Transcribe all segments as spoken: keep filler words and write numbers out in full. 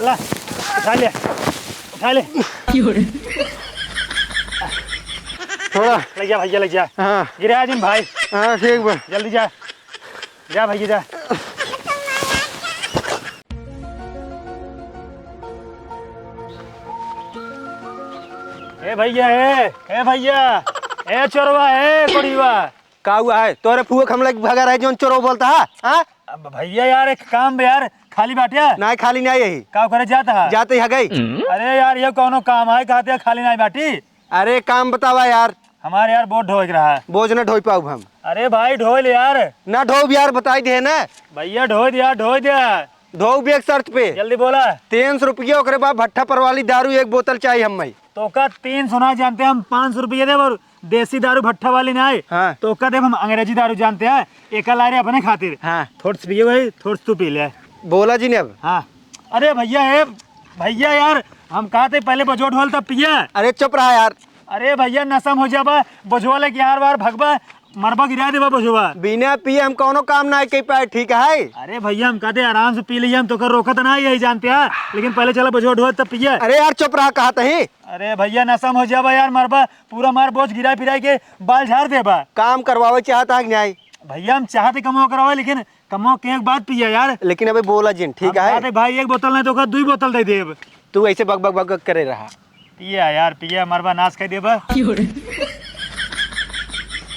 ला, उठा ले, उठा ले। थोड़ा। लग जा भैया, लग जा। हाँ। गिरा जिन भाई। हाँ, ठीक बा। जल्दी जा, जा भैया, जा। ए भैया, ए, ए भैया, ए चोरवा, ए कोढ़ीवा। का हुआ है? तोरे फुआ के हम लोग भगा रहे, जौन चोरवा बोलता है, हाँ? अब भैया यार, एक काम बे यार, खाली बाटे? नाहीं, खाली नाहीं यही। का करे जात है? जात ही है गई। अरे यार, ये कौनो काम है, कहते हैं खाली नाहीं बाटी? अरे काम बतावा यार। हमारे यार बोझ ढोए के रहा। बोझ ना ढोई पाउब हम। अरे भाई ढोए ले यार। ना ढोब यार, बताई दे ना। भैया ढोए दे यार, ढोए दे। ढोब एक शर्त पे। जल्दी बोला। तीन सौ रुपया, ओकरे बाद भट्ठा पर वाली दारू एक बोतल चाहिए हमें। तोका तीन सौ ना जानते हम, पाँच सौ रुपया देब और देसी दारू भट्ठा वाली ना आए। हाँ। तोका देब हम अंग्रेजी दारू जानते हैं, एका ला रहे अपने खातिर। हाँ। थोड़ से पिए भाई, थोड़ से तू पी ले। बोला जिन अब। हाँ। अरे भैया, ए भैया यार, हम कहते पहले बजोट होल तब पिए। अरे चुप रहा यार। अरे भैया, नशा में हो जाबा, बोझवा लेके यार वार भगबा, मरबा, गिरा देबा बोझवा। बिना पिए हम कौनो काम ना कर पाए, ठीक है? अरे भैया, हम कहते आराम से पी लिए, हम तोकर रोकत ना यही जानते हैं, लेकिन पहले चला बोझवा ढोए तब पिए। अरे यार चुप रहा, कहत ही। अरे भैया, नशा में हो जाबा यार, मरबा, पूरा मार बोझ गिराई पिराई के बाल झाड़ देबा। काम करवावे चाहता है कि नहीं? भैया, हम चाहते कमवा करवावे, लेकिन कमवा के एक बात पिया यार। लेकिन अबे बोला जिन, ठीक हम है? कहते भाई एक बोतल नहीं तो का दुई बोतल दे देब। तू ऐसे बक बक बक बक करे रहा। पिया यार, पिया, मरबा नाश कर देबा।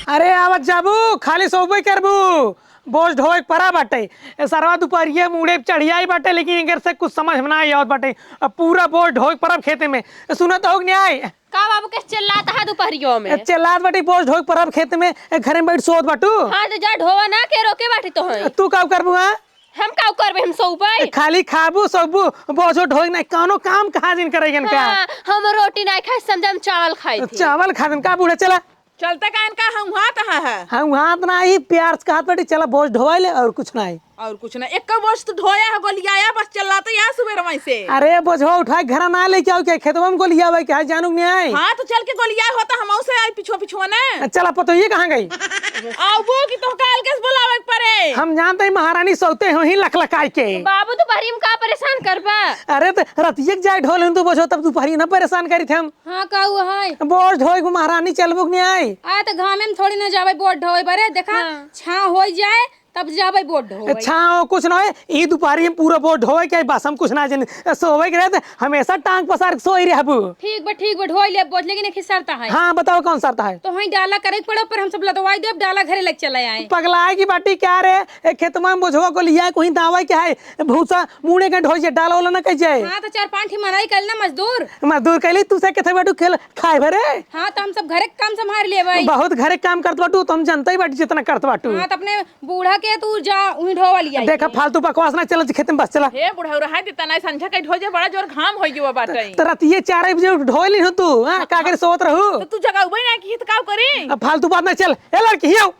अरे आवत जाबू, खाली सोबे करबू। बोझ ढोए के परा बाटे। ए सरवा दुपहरिया में उड़े चढ़ियाई बाटे, लेकिन एकर से कुछ समझ में ना आवत बाटे। अब पूरा बोझ ढोए के परब खेते में। ए सुनत हो कि नहीं? का बाबू के चिल्लात हा दुपहरियो में? ए, चिल्लात बाटी, बोझ ढोए के परब खेते में, ए, घरे में बैठ सोत बाटू। हाँ, तो जा ढोवा ना, के रोके बाटी तो है। तू का करबू, हाँ? हम का करबे, हम सोबे। ए, खाली खाबू, सोबू, बोझो ढोए नहीं, कौनो काम कहाँ जिन करेगन का? हाँ, हम रोटी नहीं खाई, समझा हम चावल खाई थी। चावल खा दिन का बूढ़ा, चला। चलते का इनका हम हाथ है, है। हम हाथ ना ही प्यार से कहत बाटी, चला बोझ ढोवाई ले और कुछ नहीं। और कुछ ना, एक बोझ तो ढोया है, गोलियाया बस चल रहा था यहाँ सुबह रवाई से। अरे बोझवा उठाए घर ना लेके आओ क्या, खेतवा में गोलियावे क्या है, जानू नहीं आए। हाँ तो चल के गोलिया होता हम से आई पिछुआ पिछुआ ना। चला पतो ये कहाँ गई? आओ वो कि तो काल के बुलावे के परे। हम जानते हैं महारानी सोते हो ही लख लखाई के। बाबू तो बहरी में का परेशान करबा? अरे तो रतिये के जाए ढोल तू बोझो तब दोपहरी ना परेशान करी थे हम। हाँ, का हुआ है? बोझ ढोए को महारानी चलबो कि नहीं आई? आ, तो घामे में थोड़ी ना जावे बोझ ढोए बरे, देखा, हाँ। छाँव होई जाए, तब जावे बोझ ढोए। छाँव कुछ ना होए, ई दुपहरी में पूरा बोझ ढोए के बस, हम कुछ ना जाने। सोवे के रहे तो हमेशा टांग पसार के सोई रहबू। ठीक बा, ठीक बा, ढोए ले बोझ, लेकिन एक ही शर्त है। हाँ, बताओ कौन शर्त है? तो वहीं डाला करे के पड़ो, पर हम सब लदवाई देब, डाला घरे लेके चले आए। पगलाए की बाटी क्या रे? ए, खेतवा में बोझवा को लिया, कोई दावा क्या है? भूसा मुड़े के ढोई जे, डाला वाला ना कह जाए। हाँ, तो चार पाँच ही मनाई कर ना मजदूर। मजदूर कहली, तू से केथे बाटू खेल खाए भरे? हाँ, तो हम सब घरे के काम संभाल लिए भाई। बहुत घरे के काम करत बाटू, तो हम जनता ही बाटी जितना करत बाटू। हाँ, तो अपने बूढ़ा के तू जा, उहीं ढोवा लिया देखा, के। फालतू बकवास ना चलत खेत में, बस चला। हे बुढ़ऊ, रहा दे, तना संझा के ढोई जे, बड़ा जोर घाम होई गयो बाटे। तो रतिये चार बजे ढोई ली हो तू, हाँ, का करे सोत रहू? तो तू जगाउबे ना की, तो का करी? अब फालतू बात ना, चल। ए लड़की, हियो।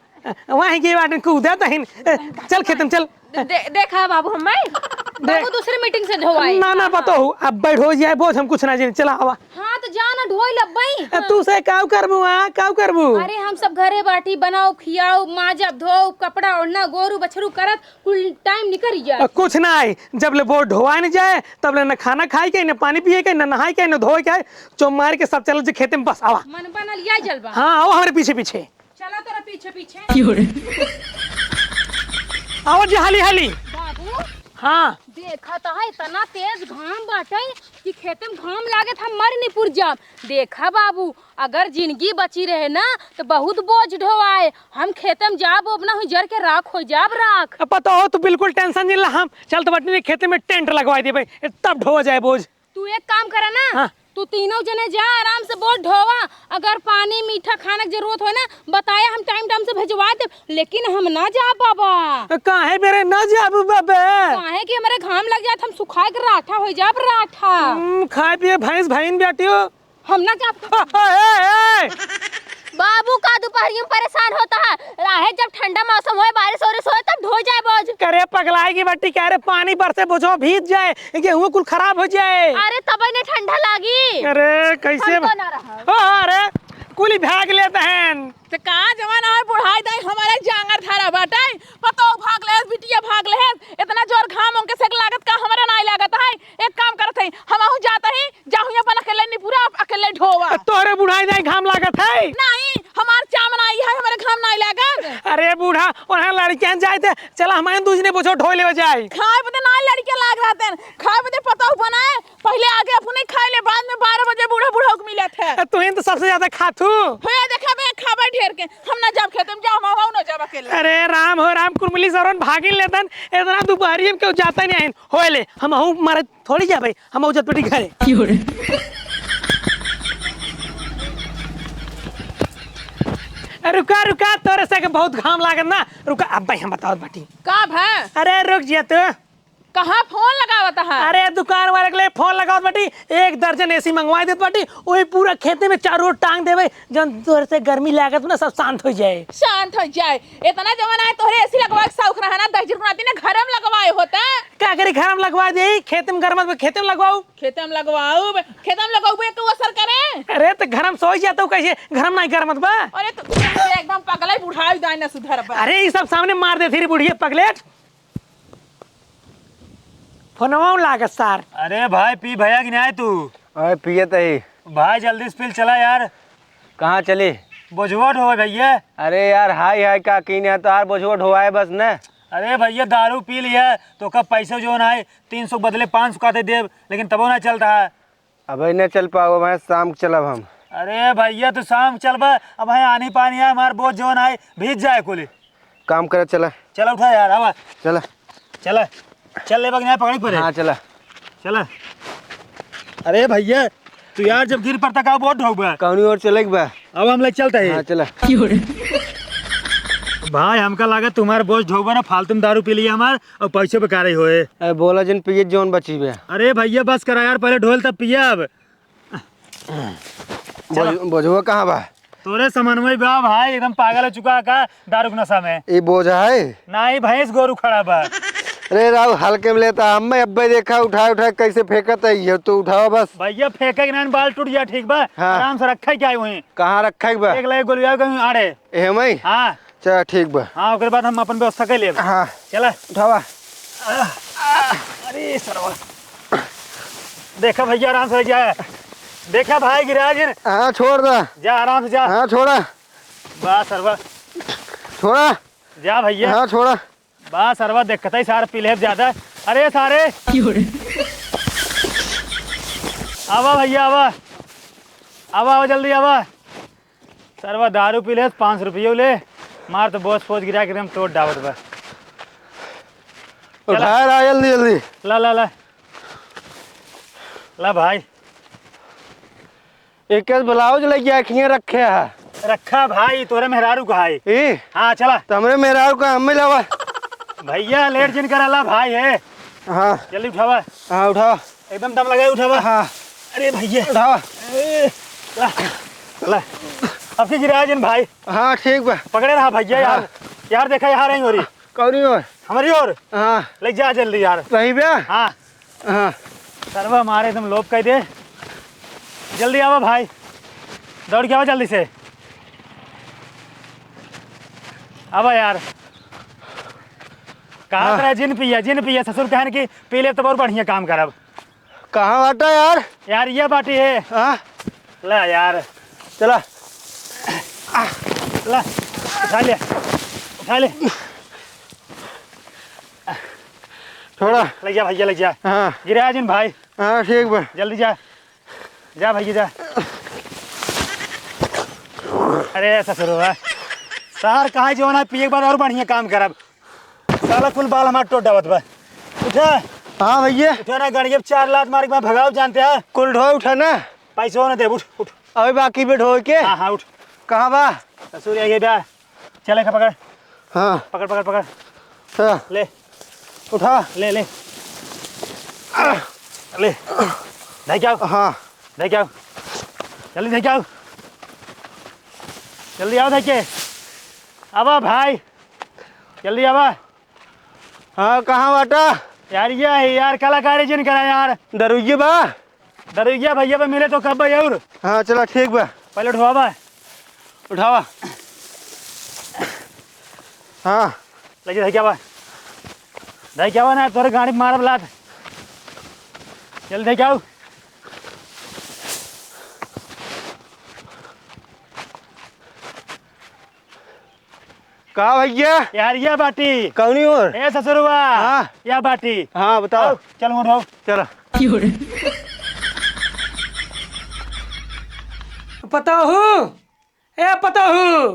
वहीं के बाटे कूदे तहिन। ए, चल खेत में चल। दे-, देखा बाबू, हम मैं? देख। बाबू दूसरी मीटिंग से ढोवाई। ना, ना, हाँ। बताओ, अब बैठ हो जाए बोझ, हम कुछ ना जाने, चला आवा। हाँ, तो जा ना ढोई लब्बई। ए, तू से काऊ करबू, हाँ, काऊ करबू? अरे, हम सब घरे बाटी, बनाओ, खियाओ, माजब, धोओ, कपड़ा ओढ़ना, गोरू बछरू करत, कुल टाइम निकल जाए। ए, कुछ ना आई, जब ले बोझ ढोवाई नहीं जाए, तब ले न खाना खाई के, न पानी पिए के, न नहाई के, न धोए के, चो मार के सब चल जे खेते में बस आवा। मन बनल या जलवा। हाँ, आओ हमारे पीछे पीछे। चला तोरा पीछे पीछे। क्यों रे? आओ जी, हाली हाली। बाबू। हाँ। देखा तो है, इतना तेज घाम बाटे कि खेते में घाम लागे था, मर नहीं पुर जाब। देखा बाबू, अगर जिंदगी बची रहे ना, तो बहुत बोझ ढोवाए। हम खेते में जाब, ओब ना हुई, जर के राख हो जाब, राख। अब पता हो, तू बिल्कुल टेंशन नहीं ला, हम चल तो बटनी खेते में टेंट लगवाई देबे, तब ढोवा जाए बोझ। तू एक काम करा ना, हाँ। तू तीनों जने जा, आराम से बोझ ढोवा, अगर पानी मीठा खाने की जरूरत हो ना, बताया, हम टाइम टाइम से भेजवा देब, लेकिन हम ना जा बाबा। काहे मेरे ना जाबू बाबा? काहे कि हमारे घाम लग जात, हम सुखाए के राठा हो जाब, राठा। हम्म, खाए पिए भैंस भैन बेटियो। हम ना जाब। ए, ए, ए। बाबू का दोपहरिया में परेशान होता है? राहे जब ठंडा मौसम होए, बारिश ओरिश होए, तब ढो जाए बोझ। करे पगलाई की बट्टी, क्या रे, पानी बरसे बोझो भीज जाए, गेहूं कुल खराब हो जाए। अरे तबे ने ठंडा लागी। अरे कैसे हम तो ना रहा। ओ, अरे कुली भाग लेते हैं। तो का जवान और बुढ़ाई दाई हमारे जांगर धारा बाटे, पतो भाग ले, बिटिया भाग ले, इतना जोर घाम उनके से लागत का हमरा नाई लागत है। एक काम कर, केन जाए थे, चला हमारे दूजने बोझो ढोए लेवे जाए। खाए बदे ना लड़के लाग रहते हैं, खाए बदे पतोह बनाए, पहिले आगे अपने खाए ले, बाद में बारह बजे बूढ़ा बूढ़ा को मिलत है। तुहिन तो सबसे ज्यादा खाथू। हो या देखा बे, खाबे ढेर के, हम ना जाब खेते में, जाओ, हम ना जाब अकेले। अरे राम हो राम, कुरमुली सरवन भागिन लेतन, इतना दोपहरी में क्यों जाता नहीं आइन। होए ले, हम हूँ मारे थोड़ी जा भाई, हम हूँ जत बेटी घरे। अरे रुका, रुका, तोरे से के बहुत घाम लागत ना। रुका, अब भाई हम बतावत बाटी। का भा? अरे रुक जिया तू। कहाँ फोन लगावत है? अरे दुकान वाले के लिए फोन लगावत बाटी, एक दर्जन एसी मंगवा देत बाटी, वही पूरा खेते में चारों ओर टांग देवे, जौन तोरे से गर्मी लागत ना सब शांत हो जाए। शांत हो जाए। इतना जवन आए तोहरे एसी लगवाए के शौक रहा ना, दहिजर बनाती ना घर में लगवाए होता। का करी घर में लगवा दे, खेते में गरमत बा, खेते में लगवाऊ। खेते में लगवाऊ, खेते में लगवाऊ एक असर करे। अरे तो घर में सोई जाता कैसे, घर में नहीं गरमत बा। अरे तो एकदम पगला ही बुढ़ाई दाई ना सुधर बा। अरे ये सब सामने मार दे फिर बुढ़िया पगलेट। फोनवा लागत सार। अरे भाई पी भैया कि नहीं तू? अरे पियत ही। भाई जल्दी से पी चला यार। कहाँ चली? बोझवा ढोवे भैया। अरे यार हाय हाय का कीने है तो यार बोझवा ढोवाए बस न। अरे भैया दारू पी लिया तो का पैसा जो ना है तीन सौ बदले पाँच सौ काते देब लेकिन तबो ना चलता है। अबे न चल पाओ भाई, शाम के चलब हम। अरे भैया, तू शाम के चलबा, अब है आनी पानी है, हमार बोझ जौन है, भीज जाए कुली। काम करे, चला। चला उठा यार, आवा। चला। चला। चल ले बगना पकड़ के परे। हाँ, चला। चला। अरे भैया, तू यार जब गिर पड़ता का बोझ ढोबा? कौनी ओर चले के बा? अब हम ले चलते हैं। हाँ, चला। भाई, हमका लगा तुम्हार बोझ ढोबा ना, फालतू में दारू पी लिया हमार। और पैसे बेकार ही होए। ए, बोला जिन पिए जौन बची बे। अरे भैया बस करा यार, पहले ढोल तब पिया अब। चलो। बोझ-, बोझवा कहाँ बा? तोरे समन्वय बा भाई, एकदम पागल हो चुका का दारू के नशा में। ई बोझ है? नहीं, भैंस गोरू खड़ा बा। अरे राव, हल्के में लेता, हम अब्बे देखा उठा उठा कैसे फेंकत है ये, तू उठावा बस। भैया फेंके के नहीं, बाल टूट गया, ठीक बा? हाँ। आराम से रखे क्या वहीं? कहाँ रखे के बा? एक ले गोलिया कहीं आड़े। एहमई? हाँ। चल, ठीक बा। हाँ, ओकरे बाद हम अपन व्यवस्था कर लेब। हाँ। चला। उठावा। अरे सरवा। देखा भैया, आराम से जा। देखा भाई, गिरा जिन। हाँ, छोड़ दे। जा, आराम से जा। हाँ, छोड़ा। बा सरवा। छोड़ा। जा भैया। हाँ, छोड़ा। बा सरवा, देखते ही सार पी लेब ज्यादा। अरे सारे। आवा भैया, आवा। आवा, आवा, जल्दी आवा। सरवा दारू पी ले, पाँच रुपये ले, मार तो बोझ फोझ गिरा के एकदम तोड़ डावत बा। चला। उठाए ला जल्दी जल्दी। ला, ला, ला। ला भाई। एक केस ब्लाउज लग गया, खिए रखे है। रखा भाई, तोरे मेहरारू का है। ई? हाँ, चला। तो हमरे मेहरारू का हमें लावा। भैया, लेट जिन करा ला भाई है। हाँ। जल्दी उठावा। हाँ, उठावा। एकदम दम लगाए उठावा। हाँ। अरे भैया। उठावा। ए, ला, ला। अब की गिरा जिन भाई। हाँ, ठीक बा। पकड़े रहा भैया यार। हाँ। यार देखा यहाँ रही हो रही। कौनी ओर? हमारी ओर। हाँ। ले जा जल्दी यार। सही बा? हाँ। हाँ। सरवा मारे एकदम लोभ कह दे। जल्दी आवा भाई। दौड़ के आवा जल्दी से। आवा यार। कहा हाँ। रहा जिन पिया, जिन पिया, ससुर कहन कि पी ले तो बहुत बढ़िया काम करब। कहाँ बाटा यार? यार, ये बाटी है। हाँ? ला यार। चला। ला, उठा ले, उठा ले। थोड़ा। ले जा भैया, ले जा। हाँ। गिरा जिन भाई। हाँ, ठीक बा। जल्दी जा। जा भैया, जा। अरे ससुरवा। सार कहाँ जो ना पिए के बाद और बढ़िया काम करब। साला कुल बाल हमार टोट डावत बा। उठा। हाँ भैया। उठा ना, गाड़ी अब चार लात मार के मैं भगाओ जानते हैं। कुल ढोए उठा ना। पैसो ना दे, उठ, उठ। अबे बाकी पे ढोए के? हाँ, हाँ, उठ। कहाँ बा? ससुर, ये बा। चल, एक पकड़। हाँ। पकड़, पकड़, पकड़। हाँ। ले। उठा। ले, ले। ले। धइ के आओ। हाँ। धइ के आओ। जल्दी धइ के आओ। जल्दी आओ, धइ के। आवा भाई। जल्दी आवा। हाँ, कहाँ बाटा? यार, ये है यार, कलाकारी जिन करा यार। दरुइये बा? दरुइया भैया पे मिले तो कब भाई और? हाँ, चला, ठीक बा। पहले उठवावा। उठावा। हाँ। ले जा, धइ के आवा। धइ के आवा ना, तोरे गाड़ी मारब लात। जल्दी धइ के आओ। का भइया? यार, या बाटी। कौनी ओर? ए ससुरवा। हाँ। या बाटी। हाँ, बताओ। आओ, चल मोर भाऊ। चलो। पतोहू, ए पतोहू,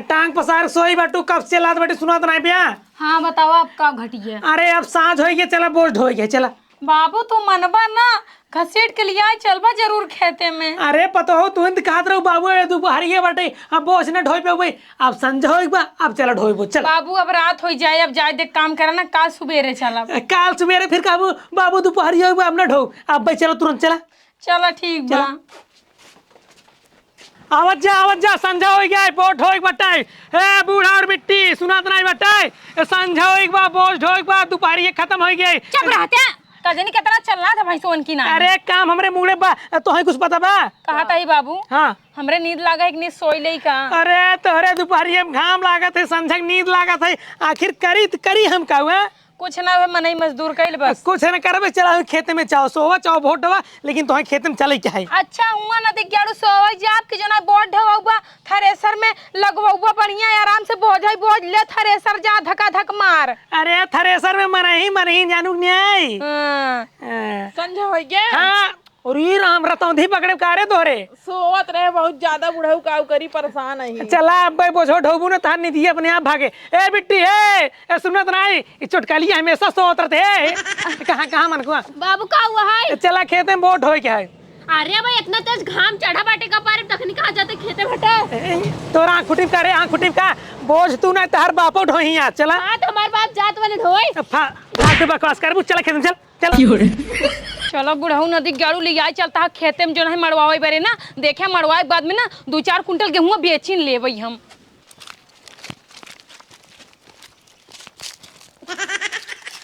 टांग पसार सोई बाटू, कब से लात बाटी, सुनात नाई पिया? हाँ, बतावा, अब का घटिया? अरे, अब साँझ होइ गया, चला, बोझ ढोइ गया, चला। बाबू, तू मनबा ना, घसीट के लियाइ चलबा जरूर खेते में। अरे पतोहू, तू इंत कहत रहू, बाबू, ए दुपहरिया बाटे, अब बोझ न ढोइ पेबे, अब संझा होइ बा, अब चला ढोइबो, चल। बाबू, अब रात होइ जाए, अब जाए दे, काम करा ना, काल सुबेरे चलब। ए, काल सुबेरे फिर कहबू, बाबू, दुपहरिया होइ बा, अब न ढो, अब भाई चलो तुरंत चला। चला, ठीक बा। चला। आवत जा, आवत जा, संझा होइ गया है, बोझ ढोइक बटाई। ए, बूढ़ा और बिट्टी, सुनात नाई बटाई। ए, संझा होइक बा, बोझ ढोइक बा, दुपहरिया खतम होइ गई। चुप रहते हैं। कजनी के तरह चल रहा था भैंसोन की नाई। अरे, काम हमरे मूड़े बा, तोहे कुछ पता बा? कहा था ही बाबू। हाँ। हमरे नींद लागा है कि नींद सोई लई का? अरे, तोहरे दुपहरिया में घाम लागत है, संझा के नींद लागत है, आखिर करी त करी हम का हुआ? कुछ ना हुए, मनई मजदूर कइल बस। कुछ न करबे, चला खेते में चाहो सोवा, चाहो बोझ ढोवा, लेकिन तोहे खेते में चले के है। अच्छा, हुआ नदी गेड़ू सोवा जाब कि जो ना बोझ ढोवा, थ्रेसर में लगवा बढ़िया, आराम से बोझ है, बोझ ले, थ्रेसर जा धका धक मार। अरे, थ्रेसर में मनही, मनही जानू के नहीं आई। हाँ। हाँ। संझा होइ गया? हाँ। और ई राम रतौंधी पकड़े का रे तोहरे? सोवत रहे, बहुत ज्यादा बुढ़ऊ काऊ करी, परेशान है। चला, अब भाई बोझो ढोबू न, तार निधिया अपने आप भागे। ए बिट्टी, ए, ए सुनत नाई, ई चोटकलिया हमेशा सोवत रहते, ए, कहाँ, कहाँ मन को? बाबू, का हुआ है? ए, चला खेते में बोझ ढोए के है। अरे भाई, इतना तेज घाम चढ़ा बाटे का पारे, तखनी कहाँ जाते खेते भटे? ए, तोरा आँख फुटी का रे, आँख फुटी का? बोझ तू ना, तहर बापो ढोही आज, चला। हाँ, तो हमार बाप जात वाले ढोए। फा-, फालतू बकवास करबू, चला खेते में, चल। चलो। चलो बुढ़ऊ, नदी गाड़ू ले आई, चलता है खेते में, जो नहीं मड़वावे बरे ना, देखे मड़वाए के बाद में ना दो चार कुंटल गेहूं बेचिन लेबई हम।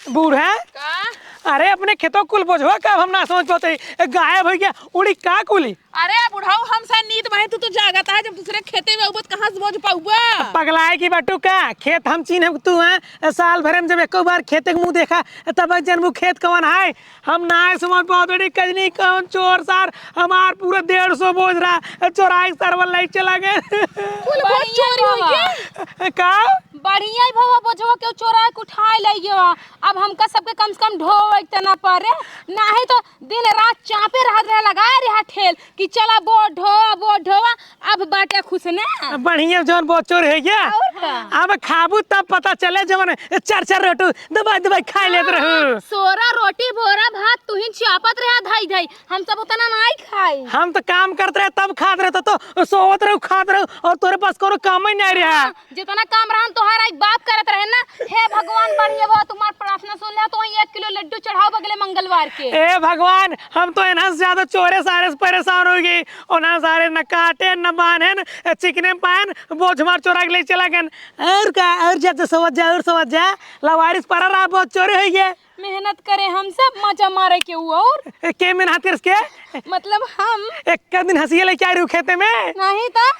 बूढ़ा? का? अरे अपने खेतों कुल बोझवा का हम ना समझ पाते, गायब हो गया, उड़ी का कुली? अरे बुढ़ऊ, हम सा नींद में है, तू तो जागत है, जब दूसरे खेते में उबत कहाँ से बोझ पाउबा? पगलाए की बटू का? खेत हम चीन्ह तू हैं, साल भरे में जब एको बार खेते के मुंह देखा, तब जनबू खेत कवन है। हम नाय समझ पावत बाटी कजनी कौन चोर सार हमार पूरा डेढ़ सौ बोझ रहा, चोराई के सरवन लाई चला गए। कुल बोझ बढ़िया चोरी हो बाबा। गया। का? बढ़िया ही भवा बोझवा के चोराई के उठाए ले गया। अब हमका सबके कम से कम ढोवे के ना परे, नाही तो दिन रात चापे रहत रहे, लगाए रहा ठेल कि चला बोझ ढोवा, बोझ ढोवा। अब बाटे खुश ना? अब बढ़िया जौन बोझ चोर है क्या? और का? अब खाबू तब पता चले जवन चार चार रोटी दबाई दबाई खाए लेत रहू। हाँ, सोरा रोटी बोरा भात तुहिन चापत रहे धई धई, हम सब उतना नाई खाई। हम तो काम करत रहे तब खात रहे, तो, तो सोवत रहू खात रहू और तोरे पास कोनो काम ही नहीं रहा। हाँ, जितना काम रहन तोहार एक बाप करत रहे ना। हे भगवान, बढ़िया बा, तुम्हार प्रार्थना सुन ले, तो वहीं एक किलो लड्डू चढ़ाओ अगले मंगलवार के। ए भगवान, हम तो इन्हां से ज्यादा चोरे सारे से परेशान हो गई। उन्हां सारे न काटे, न बांधे, न चिकने पायन, बोझ मार चोरा के ले चला गन। और का, और जा तो सोवत जा, और सोवत जा, लवारिस परा रहा, बहुत चोरी हो गया। मेहनत करे हम सब, मजा मारे के ऊ और। ए, के मेहनत करस के? मतलब हम। एक दिन हंसिया लेके आ रही हूँ खेते में। नहीं तो।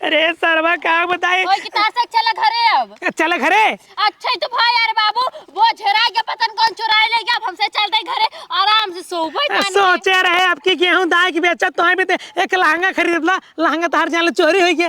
अरे सरवा का बताई। ओए कि तासक चला घरे अब। चला घरे? अच्छा ही तो भाई यार बाबू, वो झेरा के पतन कौन चुराए ले गया, अब हमसे चलते घरे आराम से सोबे तानी। सोचे रहे अब की गेहूं दाई की बेचत तो है भी ते एक लहंगा खरीद ला, लहंगा तहार जान ले चोरी होई के।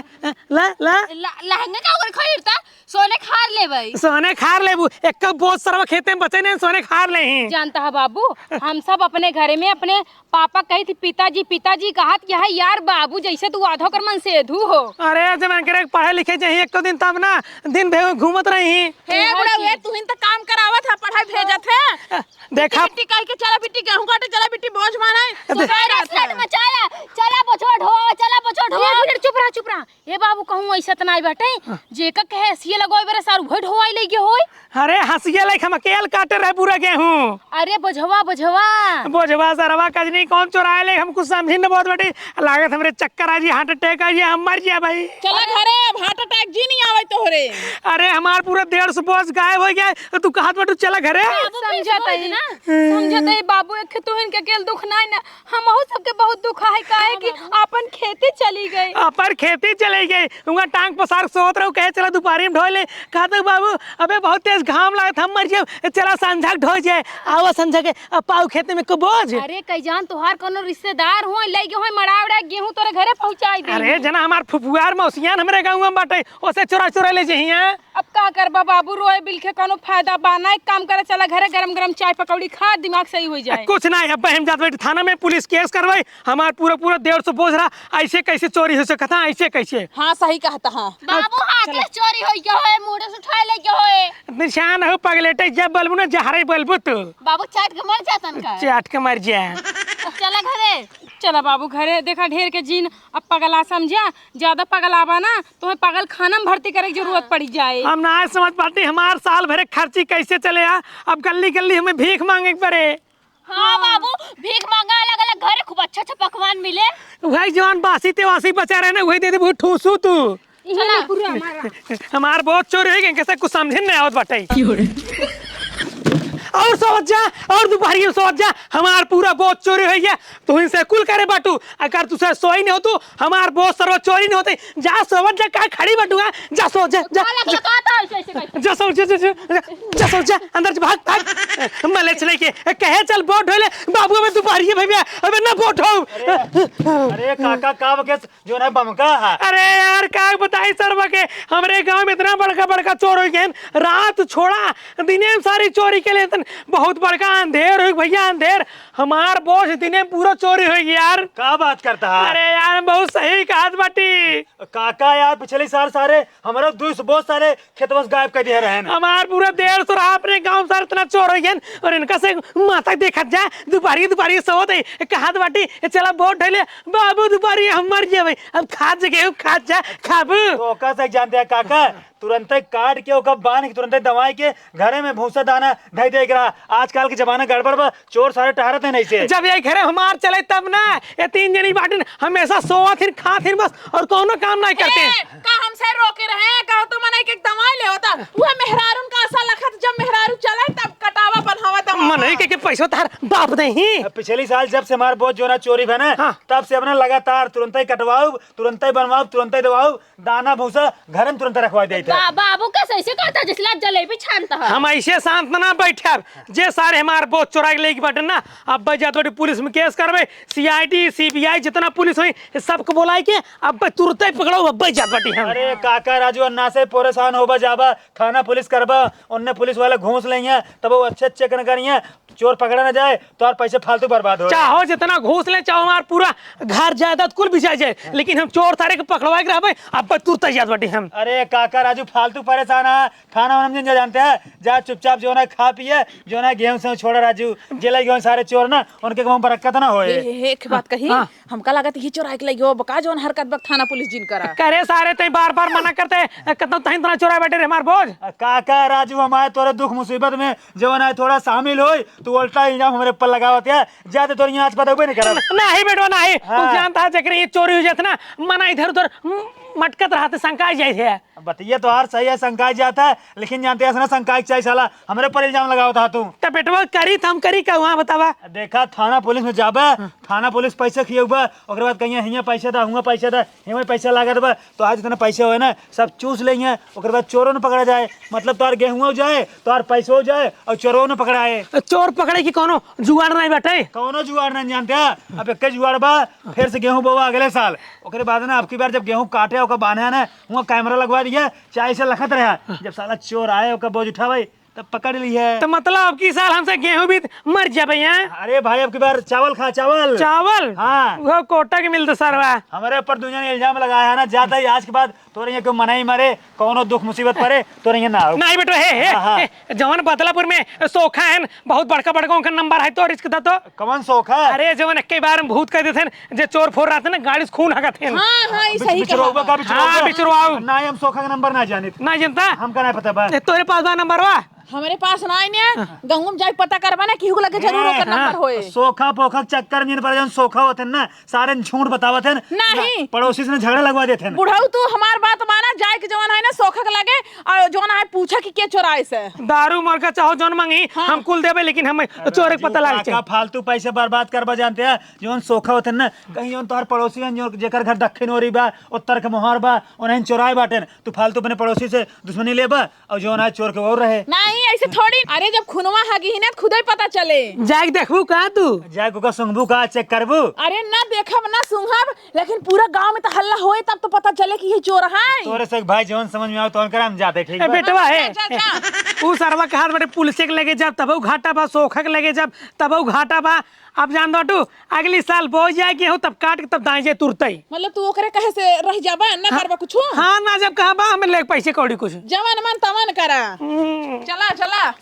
ला, ला। ला, लहंगा का ओकर खरीदता? सोने खार लेबै। सोने खार लेबू, एक बोझ सरवा खेते में बचे नहीं, सोने खार ले ही। जानता है बाबू, हम सब अपने घरे में अपने पापा कही थी, "पिताजी, पिताजी," कहत यह यार बाबू, जैसे तू आधो कर मन सेधू हो। अरे, जब अंकरे पढ़े लिखे जाही एक दिन तब ना, दिन भर घूमत रही। हे बुढ़ा, वे तुहिन तो काम करावत है, पढ़ाई भेजत है। देखा। बिट्टी, बिट्टी कह के, "चला बिट्टी गेहूं काटे, चला बिट्टी बोझ मारे।" दे- सुबह रात मचाया, "चला बोझो ढो, चला बोझो ढो।" एक मिनट चुप रहा, चुप रहा। ए बाबू, कहूँ ऐसा त नाई बाटे, हाँ। जेका कहे हंसिया लगवाए बरे सार उहे ढोवाई ले गए होई। अरे हंसिया लाइक हम अकेल काटे रहे पूरा गेहूं। अरे बोझवा, बोझवा। बोझवा सरवा कजनी कौन चोराए ले, हम कुछ समझी न बहुत बाटी। लागत हमरे चक्कर आ जी, heart attack आ जी, हम मर जिया भाई। चला घरे, अब heart attack जी नहीं आवे तोहरे। अरे हमार पूरा डेढ़ सौ बोझ गायब हो गया, तो तू कहत बाटू चला घरे। बाबू समझत है ना, समझत है बाबू, एक तो इनके अकेल दुख नाई ना, हमहू सबके बहुत दुख है, काहे कि आपन खेती चली गई। अपन खेती चली गई, उनका टांग पसार सोत रहो, कहे चला दुपहरी में ढोए ले। कहते बाबू, अबे बहुत तेज घाम लग हम मर जाए, चला संझा के ढो जाए, आवा संझा के, अब पाऊ खेते में को बोझ। अरे कई जान तोहार कोनो रिश्तेदार होय, लइके होय मड़ावड़ा गेहूं तोरे घरे पहुंचाई दे। अरे जना हमार फुफुआर मौसियान हमरे गाँव में बाटे, ओसे चोरा चोरा ले जइहें। अब का करबा बाबू, रोए बिलखे कोनो फायदा बा ना। एक काम करे, चला घरे गरम गरम चाय पकौड़ी खा, दिमाग सही हो जाए। कुछ ना, अब हम जात बाटी थाना में, पुलिस केस करवाई। हमार पूरा पूरा डेढ़ सौ बोझ रहा, ऐसे कैसे चोरी हो सकता है, ऐसे कैसे? हाँ सही कहता है। बाबू हाथ से चोरी होई के होए, मुड़े से उठाए ले के होए। निशान हो पगलेटे, जब बलबू ना जहरे बलबू तू। बाबू चाट के मर जातन का? चाट के मर जा। अब चला घरे। चला बाबू घरे, देखा ढेर के जीन अब पगला समझा, ज्यादा पगलाबा ना, तुम्हें पागल खाना में भर्ती करे की जरूरत पड़ी जाए। हम ना समझ पाती, हमार साल भरे खर्ची कैसे चले आ, अब गल्ली गल्ली हमें भीख मांगे के पड़े। हाँ बाबू, भीख मांगा, अलग अलग घरे खूब अच्छा अच्छा पकवान मिले। वही जवान बासी ते वासी बचा रहे ना, वही दे दे, बहुत ठूसू तू। इहे चला। नहीं पूरा हमारा। हमार बहुत चोरी हो गए, कैसे कुछ समझे नहीं आवत बाटे। और सोच जा, और दोपहरिया में सोच जा, हमार पूरा बहुत चोरी हो गया। तू इनसे कुल करे बाटू, अगर तुसे सोई नहीं हो तू, हमार बहुत सरवा चोरी नहीं होते। जा सोवत जा, का खड़ी बाटू, जा सो जा, जा, काला जा। का कहता है ऐसे, ऐसे करके? जा सो जा, जा, जा, जा सो जा, अंदर जा, भाग, भाग। मले चले के कहे चल बोट ढोले, बाबू में दोपहरिया भैया, अबे ना बोट हो। अरे, अरे काका, का बके जो ना बमका है। अरे यार, का बताई सरवा के, हमरे गांव में इतना बड़का बड़का चोर हो गए, रात छोड़ा, दिने में सारी चोरी के लेतन। बहुत बड़का अंधेर हो भैया, अंधेर। हमार बोझ दिने में पूरा चोरी हो गई यार। का बात करता है? अरे यार, बहुत सही कहत बाटी। काका यार, पिछले साल सारे हमारा दो सौ बोझ सारे खेतवा से गायब कर दिए रहन। हमार पूरा डेढ़ सौ रहा अपने गांव में, सारे इतना चोर हो गए। और इनका से माता देखत जा, दोपहरी दोपहरी सोवत है, कहत बाटी, "चला बोट ढोले, बाबू दोपहरी हम मर जेबे।" अब खात जगह खात जा, खाबू। तो ओका से जानते हैं काका, तुरंते काट के ओका बांध के तुरंते दवाई के घरे में भूसा दाना धई दे के रहा। आजकल के जमाना गड़बड़ बा, चोर सारे टहरत हैं नहीं से। जब यही घरे हमार चले तब ना, ये तीन जनी बाटिन हमेशा सोवत हिन, खात हिन बस, और कौनो काम नहीं करते। ए, का हमसे रोके रहे, का तो मनई के दवाई ले होता, वह मेहरारून का आशा लखत, जब मेहरारू चले तब कटावा बन्हावा दवाई। मनई के, के पैसो तार बाप दे ही। अब पिछली साल जब से हमार बोझ जोना चोरी भे ना, हाँ। तब से अपना लगातार तुरंते ही कटवाऊ, तुरंते ही बनवाऊ, तुरंते ही दवाऊ। दाना भूसा घर में तुरंत रखवा देत है। बा-, बाबू कैसे ऐसे कहता है, जैसे लात जलेबी छानता है। हम ऐसे शांत ना बैठब, जे सारे हमार बोझ चोरा के लेके बाटे ना, अब जात बाटी पुलिस में केस करबे, सीआईडी, सीबीआई, जितना पुलिस होई, सबको बोलाई के अब तुरंते पकड़ो, अब जात बाटी हम। अरे काका राजू, अन्ना से परेशान होबा जाबा, थाना पुलिस करबा, उनने पुलिस वाले घूस लेंगे, तब वो अच्छे अच्छे कन करिए, चोर पकड़ा ना जाए, तोहार पैसे फालतू बर्बाद हो। चाहो जितना घूस ले, चाहो हमार पूरा घर जायदाद कुल बिचाई जाए, लेकिन हम चोर सारे के पकड़वाए के रहबे, अब तुरंत जात बाटी हम। अरे काका राजू, फालतू परेशान है, थाना वाना में जा जानते हैं, जा चुपचाप जो ना खा पिए, जो ना गेहूं से छोड़ा राजू, जेल गेहूं सारे चोर ना, उनके गाँव बरकत ना होए। ए, ए, एक बात कही, हाँ। हमका लागत ही चोराई के लइहो बका, जौन हरकत बक थाना पुलिस जिन करा। करे सारे, तई बार बार मना करते, कतनो तहिन तना चोराए बैठे रे हमार बोझ। काका राजू, हमारे तोरे दुख मुसीबत में जवन है थोड़ा शामिल होई, तू उल्टा इल्जाम हमरे ऊपर लगावत है। जाते तोर यहाँ आज पता हुए नहीं करब। नहीं बेटवा, नहीं। हाँ। तू जानता है, जकरे ये चोरी हो जात ना, मना इधर उधर म-, मटकत रहते, शंका जाए थे। बतिया तो हर सही है, शंका जाता है, लेकिन जानते हैं, ऐसा ना शंका चाहिए साला, हमरे ऊपर इल्जाम लगावत है तू। तो बेटवा, करी तो हम करी का, वहाँ बतावा। देखा, थाना पुलिस में जाबा, हाँ। थाना पुलिस पैसे खियौबा, ओकरे बाद कहिए, "हियाँ पैसे दा, हुआँ पैसे दा, हियाँ पैसे लागत बा।" तो आज इतना पैसे होए ना, सब चूस लेंगे, ओकरे बाद चोरों ने पकड़ा जाए। मतलब तोहार गेहुआ जाए, तोहार पैसो जाए और चोरों ने पकड़ाए। चोर पकड़े की कोनो जुगाड़ नहीं बाटे? कोनो जुगाड़ नहीं जानते हैं। अब एक जुगाड़ बा, फिर से गेहूं बोवा अगले साल। ओकरे बाद ना, अब की बार जब गेहूं काटे, ओकर बांधे ना, वहाँ कैमरा लगवा दिया, चाहे से लखत रहा। जब साला चोर आए, ओकर बोझ उठावे, तब पकड़ ली है। तो मतलब अब की साल हमसे गेहूं भी मर जाबे हैं? अरे भाई, अब की बार चावल खा, चावल। चावल? हाँ। वो कोटा के मिलते सरवा। हमारे ऊपर दुनिया ने इल्जाम लगाया है ना, ज्यादा ही आज के बाद तोरे यहाँ कोई मनई मरे, कौनो दुख मुसीबत पड़े, तोरे यहाँ ना हो। नहीं बेटो, हे, हे, हाँ, हाँ। हे, जवन बदलापुर में सोखा है, बहुत बड़का बड़का उनका नंबर है, तो रिस्क था तो। कौन सोखा? अरे, जवन एक बार में भूत कह देते हैं, जे चोर फोर रहते ना, गाड़ी से खून हगत हैं। हाँ, हाँ, ये बिच-, सही बिचरवा कहा। का बिचरवा हाँ, का? बिचरवाऊ। ना, हम सोखा का नंबर ना जानित। ना जानता? हमका ना पता बा। ए, तोरे पास बा नंबर बा? हमरे पास ना आइने, हाँ। गंगू में जाके पता करबा ना, केहू के लगे जरूर हाँ, ओकर हाँ। नंबर होए। सोखा पोखा के चक्कर में जिन पर जौन सोखा होत हैं ना, सारे झूठ बतावत हैं। नहीं। ना, पड़ोसी से झगड़ा लगवा देत हैं। बुढ़ऊ, तू हमार बात माना, जाए के जवन है ना, सोखा के लगे, और जवन है, पूछा कि के चोराए से। दारू मरका चाहो जौन मांगी, हाँ। हम कुल देबे, लेकिन हम अरे चोर के राजू, पता लागे का, का फालतू पैसे बर्बाद करबा जानते हैं? जौन सोखा होत हैं ना, कहीं जौन तोहर पड़ोसी हैं, जो जेकर घर दक्षिण ओरी बा, उत्तर के मोहर बा, उन्हें चोराए बाटेन। तू फालतू अपने पड़ोसी से दुश्मनी लेबा, और जौन है चोर के और रहे। नहीं। नहीं, ऐसे थोड़ी। अरे, जब खुनवा हगिही ना, तो खुदे पता चले। जाके देखबू का तू? जाके ओका सूंघबू का, चेक करबू? अरे, ना देखब, ना सूंघब, लेकिन पूरा गांव में तो हल्ला होए, तब तो पता चले कि ये चोर है। तोरे से एक भाई जौन समझ में आवे, तौन करे, हम जाते, ठीक ए, बा? बेटवा है। जा, जा, जा। ऊ सरवा के हाथ बटे पुलिस के लगे जब, तबहु घाटा बा, सोखा के लगे जब, तबहु घाटा बा। अब जान दो तू, अगली साल बोई जाए गेहूं, तब काट के तब दाई जाए तुरतई। मतलब तू ओकरे कहे से रह जाबा, ना हाँ, करबा कुछ? हाँ, ना जब कहा बा, हमें ले पैसे कौड़ी कुछ। जवन मन तवन करा। हम्म। चला, चला।